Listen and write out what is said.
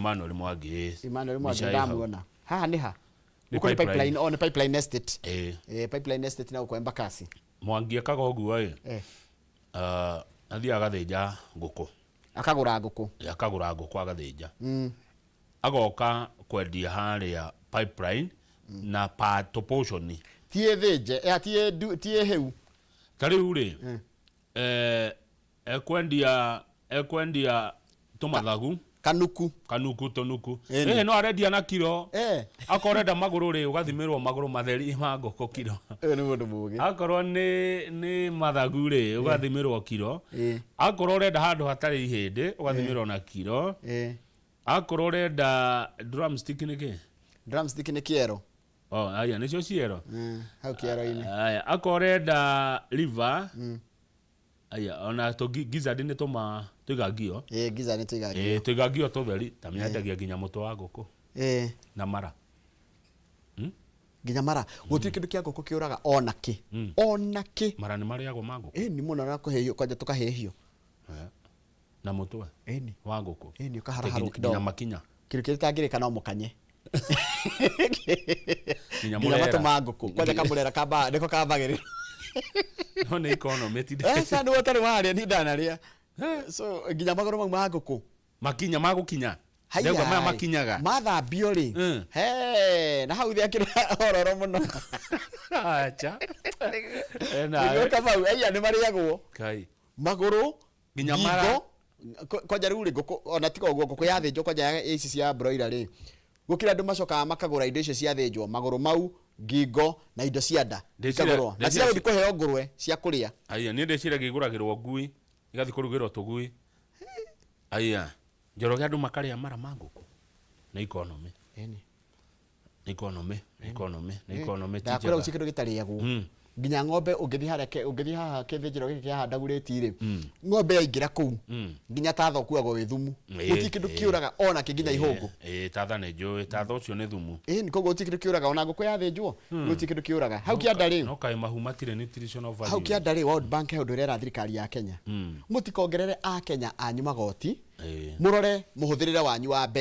Emmanuel Mwangi. Emmanuel Mwangi. Mbica ĩ hau. Ndamuona haha nĩ ha? Nĩ Gũkũ nĩ Pipeline. Pipeline, oh, nĩ Pipeline Estate. Pipeline Estate na gũkũ Embakasi. Mwangi ekaga ũguo ĩ, athiaga agathĩnja ngũkũ. Akagũra ngũkũ. Akagũra ngũkũ agathĩnja, agoka kwendia harĩa Pipeline na per portion. Ti ĩthĩnje, ti ĩhĩu. Ta rĩu rĩ, ekwendia tũmathagu. Kanuku. Kanuku, tũnuku. Ĩni. No arendia na kiro. Akorwo ũrenda magũrũ rĩ, ũgathimĩrwo magũrũ matheri ma ngũkũ kiro. Ũyũ nĩ mũndũ mũgĩ. Akorwo nĩ mathagu rĩ, ũgathimĩrwo kiro. Akorwo ũrenda handũ hatarĩ ihĩndĩ, ũgathimĩrwo na kiro. Akorwo ũrenda drumstick nĩ kĩ? Drumstick nĩ kĩero. Oh, aya nĩcio ciero. Hau kĩero-inĩ. Aya, akorwo ũrenda liver, aya ona tũ gizzard nĩ tũma tũigangio. Ĩ, gizzard nĩ tũigangio. Ĩ, tũigangio tũtheri ta mĩendagia nginya mũtwe wa ngũkũ na mara. Nginya mara. Gũtirĩ kĩndũ kĩa ngũkũ kĩũraga ona kĩ, ona kĩ. Mara nĩ marĩagwo ma ngũkũ? Ĩ, nĩ mũno, na kũhĩhio, kwanja tũkahĩhio. Na mũtwe Ĩni. wa ngũkũ? Ĩni, ũkaharaharwo Nginya kidogo. makinya? Kĩndũ kĩrĩa gĩtangĩrĩka no mũkanye. Nginya Nginya mũrera. matũ ma ngũkũ, kwanja kamũrera kamba nĩko kambagĩrĩra. No nĩ economy ti Eca, nĩwe ũtarĩ warĩa, niĩ ndanarĩa. So nginya magũrũ mau ma ngũkũ. Makinya ma gũkinya. Haiya. Ndauga maya makinyaga. Mathambio rĩ, he na hau thĩ akĩrĩ ororo mũno. Acha. Nĩguo Kamau, aiya, nĩ marĩagwo. Kai. Magũrũ. Nginya mara. Ngingo. Kwanja rĩu rĩ, ngũkũ ona tiga ũguo, ngũkũ yathĩnjwo, kwanja ici cia broiler rĩ, gũkĩrĩ andũ macokaga makagũra indo icio ciathĩnjwo, magũrũ mau, ngingo na indo cia nda ikagũrwo na cia gũthiĩ kũheo ngũrwe cia kũrĩa. Aya, niĩ ndĩciragia igũragĩrwo ngui, igathiĩ kũrugĩrwo tũgui. Aya, Njoroge, andũ makarĩa mara ma ngũkũ? Nĩ economy. Ĩni. Nĩ economy, nĩ economy, nĩ economy ti Ndakwĩra njega. gũtirĩ kĩndũ gĩtarĩagwo. Nginya ng'ombe, ũngĩthiĩ harĩa ũngĩthiĩ haha kĩthĩnjĩro gĩkĩ kĩa haha Ndagurĩti rĩ, ng'ombe yaingĩra kũu, nginya tatha ũkuagwo wĩ thumu. Gũtirĩ kĩndũ kĩũraga ona kĩ, nginya ihũngũ. Ĩ, tatha nĩ njũĩ, tatha ũcio nĩ thumu. Ĩ, koguo gũtirĩ kĩndũ kĩũraga, ona ngũkũ yathĩnjwo gũtirĩ kĩndũ kĩũraga hau kĩanda rĩ. No kaĩ mahu matirĩ nutritional value? Hau kĩanda rĩ, World Bank he ũndũ ĩrera thirikari ya Kenya, mũtikongerere a Kenya anyu magoti, mũrore mũhũthĩrĩre wanyu wa mbeca.